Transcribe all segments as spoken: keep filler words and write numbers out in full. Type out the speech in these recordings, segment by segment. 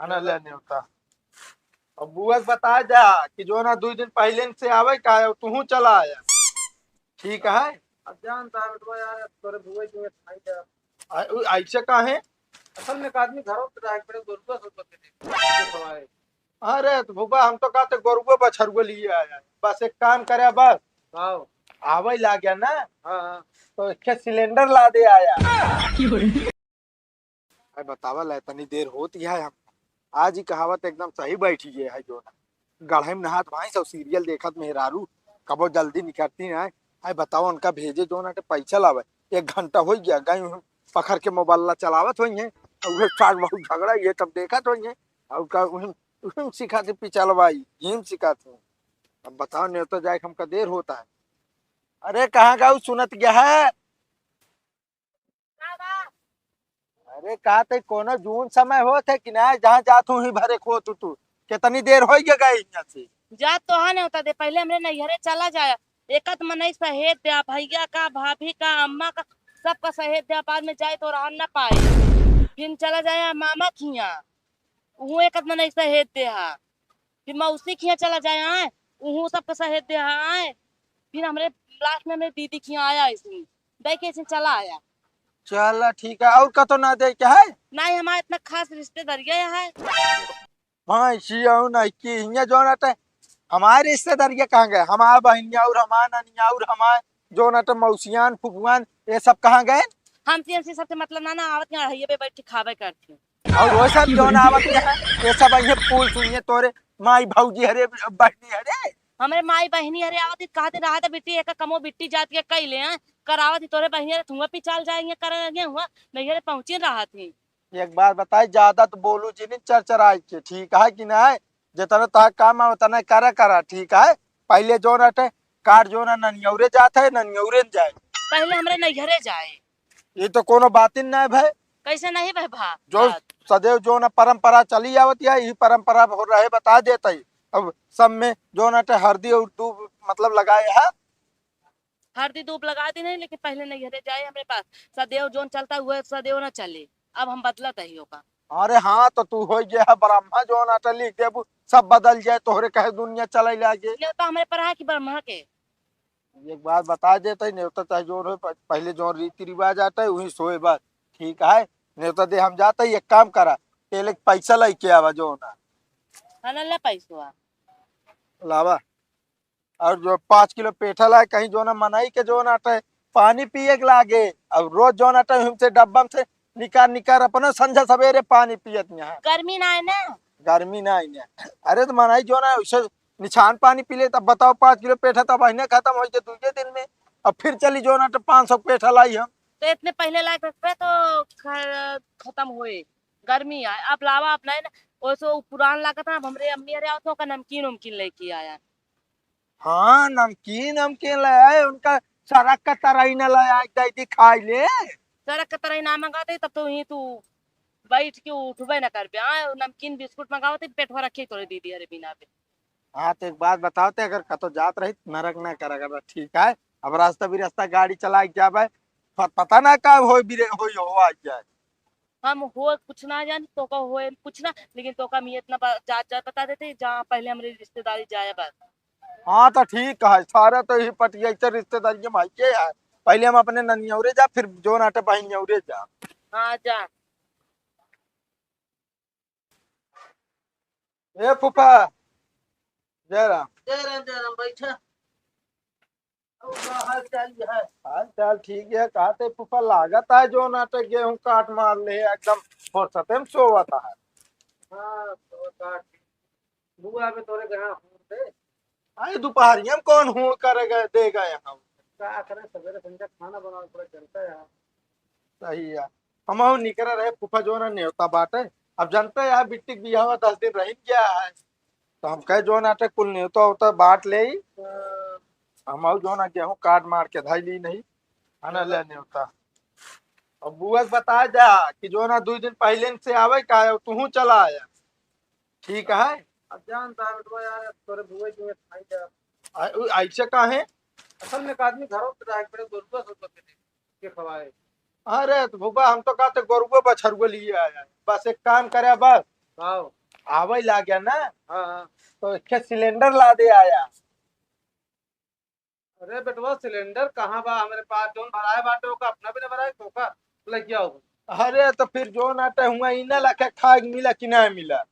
है ना, ले न्योता। अब बुआ से बता जा कि जो ना दो दिन पहले से आवे का है, तू चला आया। ठीक है। अब जानता है बेटवा यार, तोरे बुआ जी में खाई जा। आ, उ, ऐसे का है? असल में एक आदमी घरों से जाए के पड़े, गोरुआ से होकर के देख, देख हवाए। अरे तो बुआ, हम तो कहते गोरुआ बछरुआ लिए आया है। बस एक काम करे बस। आओ। आवे लाग गया ना। हाँ, हाँ। तो एक सिलेंडर ला दे आया। अरे बतावा ला, इतनी देर होत ही है हम। आज ही कहावत एकदम सही बैठी है, है जो ना। गढ़ई में नहात भाई सब सीरियल देखत मेहरारू, कबो जल्दी निकलती ना है। अरे बतावा उनका भेजे जो ना, पैसा लावे। एक घंटा हो गया, गई हूँ पकड़ के मोबाइल ला चलावत हुई है। और उहे सास बहू झगड़ा ये सब देखत हुई है। और का उही, उही सिखाते पिछलवाई, यही सिखाते हैं। अब बताओ, नहीं तो जाए हमका देर होता है। अरे कहाँ गाऊ सुनत गया है? अरे का ते कोनो जून समय होत है कि ना, जहाँ जात हूँ ही भरे खो तू, तू कितनी देर हो गया गए यहाँ से? जात तो है ना होता दे, पहले हमरे नैहरे चला जाया, एकत मनई सहेत द्या, भैया का, भाभी का, अम्मा का, सबका सहेत द्या, बाद में जाए तो रहन ना पाए, फिर चला जाया मामा खिया, उहू एकत मनई सहेत द्या, फिर मौसी खिया चला जाया, उहू सबका सहेत द्या, फिर हमरे लास्ट में हमरे दीदी खिया आया, ऐसे दे के ऐसे चला आया। चला ठीक है, और कतो ना दे के है? नहीं, हमारा इतना खास रिश्तेदारिया है। हाँ, इसी और नहीं कि हियाँ जो ना ते हमारे रिश्तेदारिया कहाँ गए? हमारा बहनिया और हमारा ननिया और हमारे जो ना ते मौसियान, फुफुआन, ये सब कहाँ गए? हमसे, हमसे सबसे मतलब ना, ना आवत यहाँ, ये पे बैठ के खावे करती। और वो सब जो ना आवत यहाँ, ये सब ये फूल सुनिए तोरे माई भौजी हरे, बहनी हरे। हमरे माई बहनी हरे आवत ही, कहते रहा था बिट्टी, एक कमो बिट्टी जात के कई ले हैं, करावत ही तोरे बहनी हरे, तुआ पी चाल जाएंगे, कर रहे हुआ, नहीं हरे पहुँचे रहा थी। एक बात बताई, ज्यादा तो बोलू जिनी चरचराई के, ठीक है कि नहीं? जितना तोहार काम है उतना करा करा, ठीक है? पहले जो ना ते काट जो ना ननियौरे जात है, ननियौरे न जाए। पहले हमरे नैहरे जाए। ये तो कोनो बातिन नहीं भाई। कैसे नहीं भाई भा-, जो बात? सदैव जो ना परंपरा चली आवत है, यही परंपरा हो रहे बता देता ही। अब सब में जो ना ते हरदी और दूब मतलब लगाए है। हरदी दूब लगा दी नहीं, लेकिन पहले नैहरे जाए हमरे पास। सदैव जोन चलता हुआ सदैव ना चले। अब हम बदलत है ओका। अरे हाँ, तो तू हो गया है ब्रह्मा, जोन आटा लिख देबू, सब बदल जाए, तोहरे कहे दुनिया चले लागे। ये तो हमरे पर है कि ब्रह्मा के। एक बात बता देते ही, नेवता चाहे जोन हो, प-, पहले जोन रीति रिवाज आता है, वही सोए बस, ठीक है। नेवता दे हम जाते ही, एक काम करा, तेले के पैसा लेके आवा जोन। हाँ, ना ला पैसवा। लावा। और जो पाँच किलो पेठा लाए, कहीं जो ना मनई के जो ना अटे पानी पिए के लागे, अब रोज जो ना अटे हमसे डब्बा में से निकार निकार अपना संझा सवेरे पानी पियत यहाँ। गर्मी ना है ना? गर्मी ना है ना। अरे तो मनई जो ना उसे निछान पानी पी ले, तब बताओ, पाँच किलो पेठा तब अहिने खत्म हो गए दूजे दिन में। अब फिर चली जो ना अटे पाँच सौ पेठा लाई हम। तो इतने पहले लाए थे तो ख-, खत्म हुए, गर्मी आए। अब लावा, अब नहीं ना, ओसो पुरान लागत ना, अब हमरे अम्मी अरे आवत ना, ओका नमकीन उमकीन लेके आया। हाँ, नमकीन, नमकीन ले आए, उनका सड़क का तरई न ले आए, दे दी खाई ले। सड़क का तरई ना मंगाते, तब तो वहीं तू बैठ के उठबे न करबे। हाँ, नमकीन बिस्कुट मंगावते, पेट भर रखे तोरे दीदी, अरे बिना बे। हाँ, तो एक बात बताओ, ते अगर कतो जात रही, नरक ना करा कर, ठीक है? अब रास्ता भी रास्ता गाड़ी चला के जाबे, प-, पता ना का होई बिरे, होई हो आ जाए। हम हो कुछ ना जानी, तोका होए कुछ ना, लेकिन तोका हम ये इतना बा-, जात, जात बता देते, जहाँ पहले हमरे रिश्तेदारी जाए बस। हाँ, तो ठीक है, सारा तो ही पटिया इतर रिश्तेदारी में आइए यार। पहले हम अपने ननियौरे जा, फिर जो नाटे बहिनियौरे जा। हाँ, जा। ए फूफा, जय राम। जय राम, जय राम, बैठा। और का हाल चाल है? हाल चाल ठीक है। कहा थे फूफा, लागत है जो नाटे गेहूं काट मार ले, एकदम फुर्सते में सोवत है। हाँ, तो काट। बुआ में तोरे कहाँ हूँ थे? अरे दोपहरिया में कौन हूँ करे गए, दे गए हम। का करे, सवेरे संझा खाना बनावे पड़े, जनता है। सही है। हमहू निकरे रहे फूफा जो ना नेवता बाटे। अब जनते है बिट्टी के बियाह दस दिन रहिन गया है। तो हम कहे जो नाटे कुल नेवता होता बांट ले ही। हाँ। हमहू जो ना गेहूं काट मार के धई ली नहीं। है ना, ले नेवता। अब बुआ से बता जा कि जो ना दो दिन पहले से आवे का है, तू चला आया। ठीक है। अब जानता है बेटवा यार, तोरे बुआ जी में खाई जा। आ, उ, ऐसे का है? असल में एक आदमी घरों से जाए के पड़े, गोरुआ से होकर के देख के खवाए। अरे तो फूफा, हम तो कहते गोरुआ बछरुआ लिए आया है। बस एक काम करे बस, हाँ। आवै लाग्या ना? हाँ, हाँ। तो एक ठे सिलेंडर लादे आया। अरे बेटवा, सिलेंडर कहाँ बा हमरे पास? जौन भराए बाटे, ओका अपना भी ना भराए, तो का लइके आओ? अरे, तो फिर जौन आटे हुआ, इन्हें लखे खाए के मिला कि ना मिला?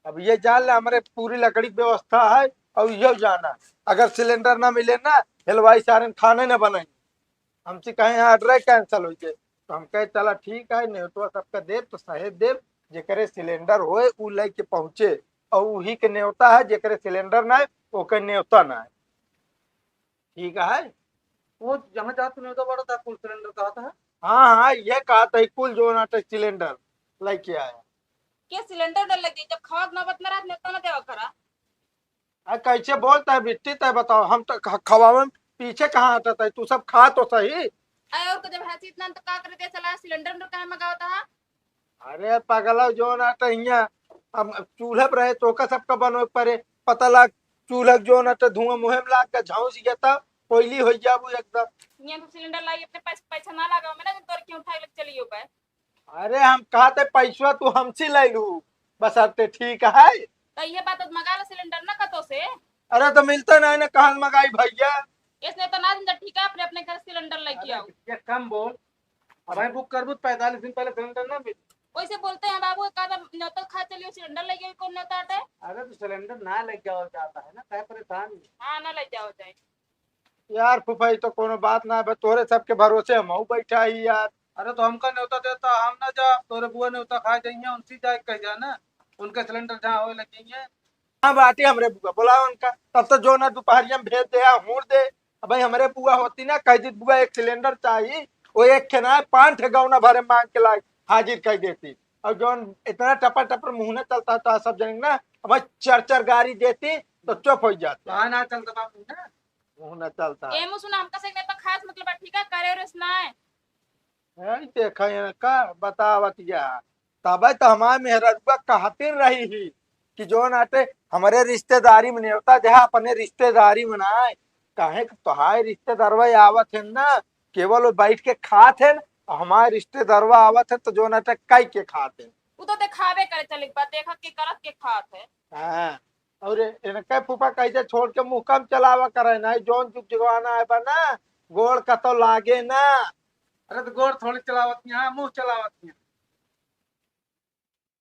अब ये जान ले, हमरे पूरी लकड़ी के व्यवस्था है, और यो जाना, अगर सिलेंडर ना मिले ना, हलवाई सारन खाने ना बनाई। हमसे कहे, "यहाँ order cancel होइ जाए।" तो हम कहे, "चला ठीक है, नेवतवा सबका देब तो सहेज देब, जेकरे सिलेंडर होए, उ लेके पहुँचे, और उही के नेवता है, जेकरे सिलेंडर ना है, ओके नेवता ना है।" ठीक है। वो जहाँ जात नेवता बड़ा था, कुल सिलेंडर कहा था? हाँ, हाँ, ये कहा था, कुल जो ना था सिलेंडर लेके आया। के सिलेंडर डर लग जाई? जब खावा के नौबत में रहत, नेवता ना देवा करा। आ, कैसे बोलता है बिट्टी, तय बताओ, हम तो ख-, खवावे में पीछे कहाँ हटत है, तू सब खा तो सही। अरे और को जब हंसी इतना तो का करे दे, चला सिलेंडर उलेंडर काहे मंगावता है? अरे पगला, जो ना तो हियाँ हम चूल्हा पर रहे, तो का सबका बनवे पड़े, पता लाग चूल्हा जो ना तो धुआं मुँह में लाग के झौंस गया था, कोयली हो जाबू एकदम। हियाँ तो सिलेंडर लाई, अपने पैसा, पैसा ना लगा, मैं ना तोर क्यों उठाए लग चलियो पे। अरे हम कहा थे पैसवा तू हमसे ले लू, बस अब ते ठीक है। तो ये बात मंगा लो सिलेंडर ना कतो से। अरे तो मिलता नहीं ना, कहाँ मंगाई भैया? इसने तो ना दिन ठीक है, अपने, अपने घर सिलेंडर लेके अरे आओ। ये कम बोल, अब भाई बुक करबू तो पैंतालीस दिन पहले सिलेंडर ना मिले। वैसे बोलते हैं बाबू, एक आधा न्योता खा चलियो, सिलेंडर लेके आओ, कौन न्योता आटे? अरे तो सिलेंडर ना लेके आओ जाता है ना, काहे परेशान है? हाँ, ना ले जाओ जाए। यार फूफा, ई तो कोनो बात ना बा, तोरे सबके भरोसे हमहू बैठा ही यार। अरे तो हमका न्योता देता, हम ना जा, तोरे बुआ न्योता खाए जाइए, उनसे जाए कह जाना, उनके सिलेंडर जहाँ होए लग जाइए। हाँ बाटी हमरे बुआ, बुलाओ उनका, तब तो जो ना दोपहरिया में भेज दे, हूर दे। अब भाई हमरे बुआ होती ना, कह दी बुआ एक सिलेंडर चाहिए, वो एक के ना पाँच ठे गौना भरे मांग के लाई, हाजिर कर देती। और जौन इतना टपर टपर मुँह ना चलता था सब जन ना, अब भाई चार चार गाड़ी देती तो चुप हो जाते। हाँ ना चलता बाबू ना। मुँह ना चलता। ए मुँह सुना, हमका से नहीं तो खास मतलब है, ठीक है, करे और ना है। यही देखा है का बतावत या, तबे तो हमार मेहररुआ कहते रही ही कि जौन आटे हमरे रिश्तेदारी में नेवता देहा, अपने रिश्तेदारी में ना आए। काहे कि तोहार रिश्तेदारवा आवत है ना, केवल वो बैठ के खात है, और हमार रिश्तेदारवा आवत है तो जौन आटे काई के खात है। उ तो देखावे करे चले के बाद देखा के करत के खात है। हाँ, और इनके फूफा कैसे छोड़ के मुँह कम चलावा करे ना, जौन जुग जुगवाना है बा ना, गोड़ कतो लागे ना। अरे तो गोड़ थोड़ी चलावत यहाँ, मुँह चलावत यहाँ।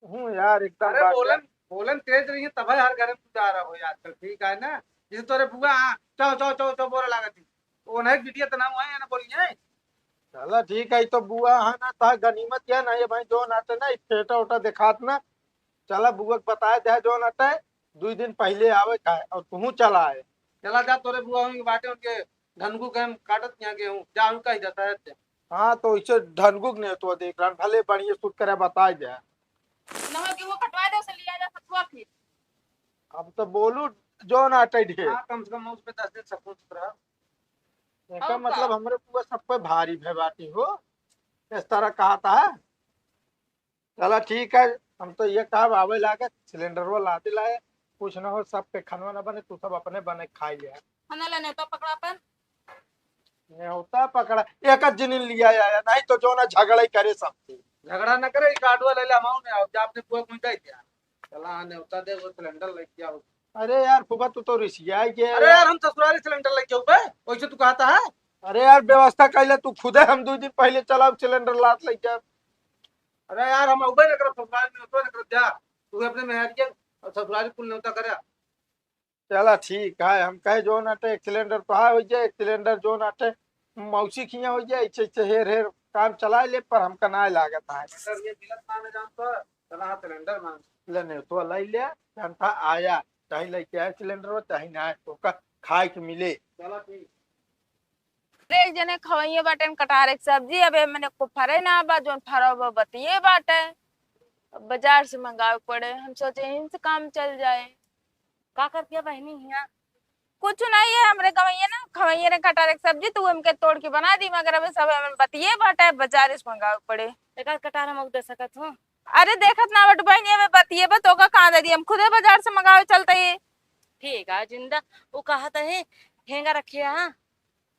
हूँ यार, एकदम अरे बात बोलन, यार। बोलन तेज रही है, तब हर घर में जा रहा हो आजकल, ठीक है ना? जैसे तोरे बुआ, हाँ, चौ, चौ, चौ, चौ बोला लागत थी। वो नहीं बिटिया तो ना हुआ है ना बोलिए। चला ठीक है, ई तो बुआ है ना, तो गनीमत है ना, ये भाई जो नाते ना, ई पेटा उटा दिखात ना। चला बुआ के बताए दे जो नाते, दुई दिन पहले आवे का है, और तू चला आए। चला जा, तोरे बुआ होंगे बाटे, उनके धनगू के हम काटत यहाँ गेहूँ, जा उनका ही जाता है ते। हाँ, तो इसे धनगू के नहीं तो देख रहा, भले बढ़िया सूट करे बताए दे। नवा गेहूँ कटवा दे, उसे लिया जा सतुआ फिर। अब तो बोलू जो नाटे ढेर। हाँ, कम से कम उस पे दस दिन सकून से रहा। एकर और का? मतलब हमरे पूरा सब पे भारी भय बाटी हो, इस तरह कहा था। चला ठीक है, हम तो ये कहब आवे लागे, सिलेंडरवा लादे लाए, कुछ ना हो, सबके खानवा ना बने, तू सब अपने बने खाई ले। खाना ला नेवता पकड़ा अपन। नेवता पकड़ा, एक आध जिनिन लिया आया, नहीं तो जो ना झगड़ा ही करे सबसे। झगड़ा ना करे, ई कार्डवा ले ले, हम आऊ ना, जा अपने बुआ को दे दिया। चला, हाँ, नेवता दे, वो सिलेंडर लेके आओ। अरे यार, फूफा, तू तो रिसिया गया अरे यार। यार, हम ससुराली सिलेंडर लेके आऊ बे, वैसे तू कहता है? अरे यार, व्यवस्था कैले तू खुदे, हम दो दिन पहले चलाओ सिलेंडर लात लेके। अरे यार, हम अउबे न करब ससुराल में, तो न करब जा। तू अपने मेहर के और ससुराल कुल नेवता करे। चला ठीक है, हम कहे जो नाटे एक सिलेंडर तोहार हो जाए, एक सिलेंडर जो नाटे मौसी खिया हो जाए, ऐसे ऐसे हेर हेर काम चला ले, पर हमका ना लागत है। सिलेंडर ये मिलत ना, ना जान पर, चला हाँ सिलेंडर मांग। ले नेवतवा लाई ले, जनता आया, चाहे लेके आए सिलेंडर, चाहे ना आए, तो का खाए के मिले। चला ठीक। अरे, एक जने खवइये बाटेन कटहर के सब्जी, अब एमे एको फरे ना बा, जौन फरा बा बतिये बाटे। अब बाजार से मंगावे के पड़े, हम सोचे इनसे काम चल जाए। का करतिया बहिनी हियाँ? कुछ नहीं है, हमरे गवैया ना, खवइये ने कटहर के सब्जी, तू हमके तोड़ के बना दी, मगर अबे सब एमे बतिये बाटे, बाजार से मंगावे के पड़े। एक आध कटहर हम दे सकत हो? अरे देखत ना बट बहिनी, अबे बतिये बा, तो का कहाँ दे दी, हम खुदे बाजार से मंगावे चलते ही। ठीक है जिंदा, वो कहत है हेंगा रखिया, हाँ?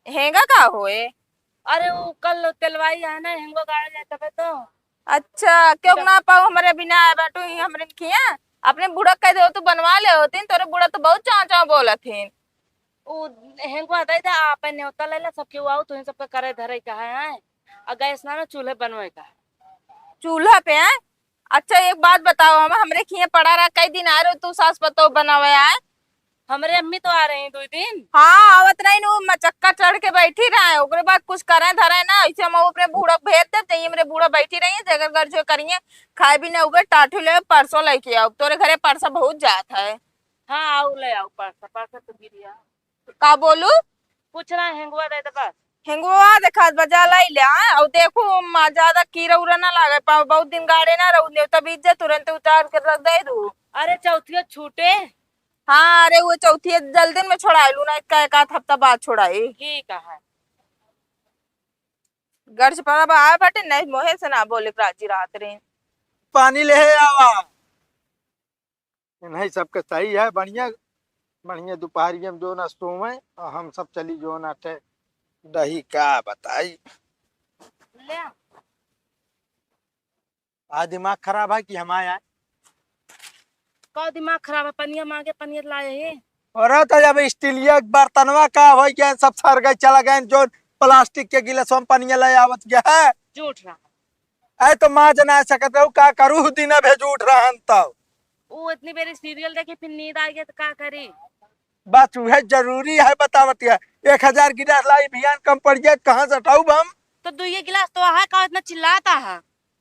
हेंगा का होए? अरे, वो कल तेलवाई है ना, हेंगो गाड़ा जाए तबे तो। अच्छा, क्यों ना पाऊ हमरे बिना आए बैठू ही हमरे खिया? अपने बूढ़ा कह दे तू बनवा ले होतीन, तोरे बूढ़ा तो बहुत चाव चाव बोलत हिन। उ हेंगवा दे दे, आपन नेवता ले ले, सबके आऊ, तुहीं सबके करे धरे का है, हैं? आ गैस ना, ना चूल्हे बनवे का है। चूल्हा पे, हैं? अच्छा, एक बात बताओ, हम, हमरे खिए पड़ा रहा, कई दिन आ रहे हो तू सास पतोह बनावे आए? हमरे अम्मी तो आ रही दुई दिन। हाँ, आवत रही नु, मचक्का चढ़ के बैठी रहे, ओकरे बाद कुछ करे धरे ना, ऐसे हम अपने बूढ़ा भेज देब, जाइए हमरे बूढ़ा बैठी रही, जगह घर जो करिए, खाए भी ना उगे, टाठू ले परसों लेके आओ, तोरे घरे परसा बहुत जात है। हाँ, आओ ले आओ परसा, परसा तो गिरिया। का बोलू? कुछ ना, हेंगुआ दे दे बस। हेंगुआ देखा बजा लाई ले, हाँ? और देखू, मा ज्यादा कीड़ा उड़ा ना लागे पाओ, बहुत दिन गाड़े ना रहू, नेवता बीत जा, तुरंत उतार के रख दे दू। अरे, चौथिया छूटे। हाँ, अरे, वो चौथिया जल्दी में छोड़ाई लू ना, एक, एक आध हफ्ता बाद छोड़ाई। ठीक है। घर से पड़ा बा, आए बाटे, नहीं मोहे से ना बोले के राजी रहत रही। पानी ले आवा। नहीं, सबके सही है, बढ़िया, बढ़िया। दोपहरिया में जो ना सोवे और हम सब चली जो ना टे दही का बताई। ले। आ दिमाग खराब है कि हम आए आए? का दिमाग खराब है? पनिया मांगे, पनिया लाए है। अरे तो जब स्टीलिया के बर्तनवा का हो गया, सब सर गए, चला गए, जो प्लास्टिक के गिलास में पनिया ले आवत गया है। झूठ रहा। ऐ तो माँ जना सकत रहू, का करू, दिन भे झूठ रहन तो। वो इतनी बेरी सीरियल देखी, फिर नींद आ गया तो का करी? बस उहे जरूरी है, बतावत है। एक हजार गिलास लाई, भियान कम पड़ गया, कहाँ से उठाऊ हम? तो दुइये गिलास तो है, का इतना चिल्लाता है?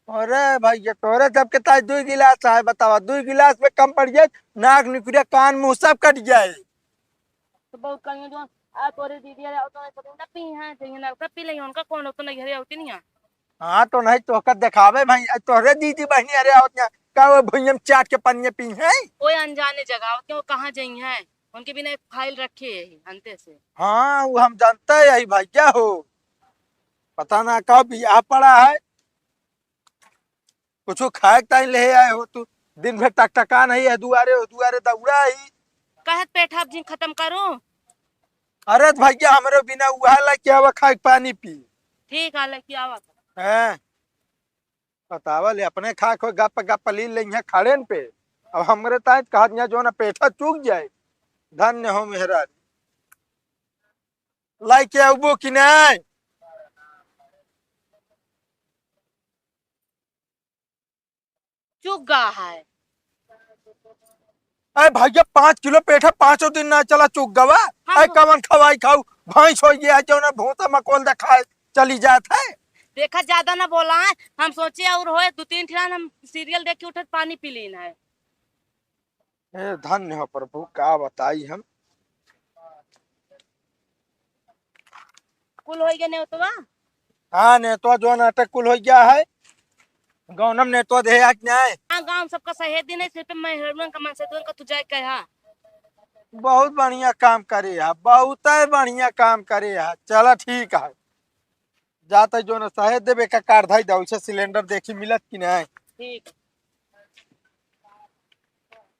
अरे भैया, तोरे सबके ताई दुई गिलास है, बतावा, दुई गिलास में कम पड़ गया, नाक निकुरिया, कान मुंह सब कट गया है। तो बहुत कहिए जो आ तोरे दीदी अरे आओ तो ऐसे ना पी हैं, जइए नलका पी लेंगे, उनका कौन हो तो नहीं घरे होती नहीं है। हाँ, तो नहीं तो ओकर देखावे भाई, आज तोहरे दीदी बहिनी अरे आवत ना, का वो भुइयम चाट के पनिया पी हैं? कोई अनजाने जगह आवत, वो कहाँ जाई हैं? उनके बिना एक फाइल रखे है अंते से। हाँ, वो हम जानते हैं यही भैया हो, पता ना कब बियाह पड़ा है, कुछ खाए के ताई ले आए हो तू, दिन भर टकटका नहीं है, दुआरे हो, दुआरे दौड़ा ही। कहत पेट आप जी खत्म करूं? अरे तो भैया, हमरे बिना उहा ला के आवा, खाए के पानी पी। ठीक है, लेके आवा। हैं? बतावा ले, अपने खा खो गप गप ली ले यहाँ खड़ेन पे। अब हमरे ताई कहत यहाँ जो ना पेठा चूक जाए। धन्य हो मेहरारू। लाई के आउबो कि नहीं? चुग्गा है। अरे भैया, पाँच किलो पेठा पाँचों दिन ना चला चुग्गवा। हम अरे कवन खवाई खाऊ, भैंस हो गया है, जौन भूसा मकोल देखाए चली जात है। देखा, ज्यादा ना बोला है, हम सोचे और होए, दो तीन ठियान हम सीरियल देख के उठत पानी पी लीन है। ए, धन्य हो प्रभु, का बताई हम। कुल होइ गया नेवतवा? हाँ, नेवतवा जो नाटक कुल होइ गया है। गौनम नेवतवा दे आज न्याय। हाँ, गाँव सबका सहेद दिन है, सिर्फ मैं हेडमैन का मन से दूर का तू जाए कहा। बहुत बढ़िया काम करे है, बहुत बढ़िया काम करे है। चला ठीक है, जाते जो ना सहेद देबे का कार्ड धाई दे, उसे सिलेंडर देखी मिलत कि नहीं। ठीक है।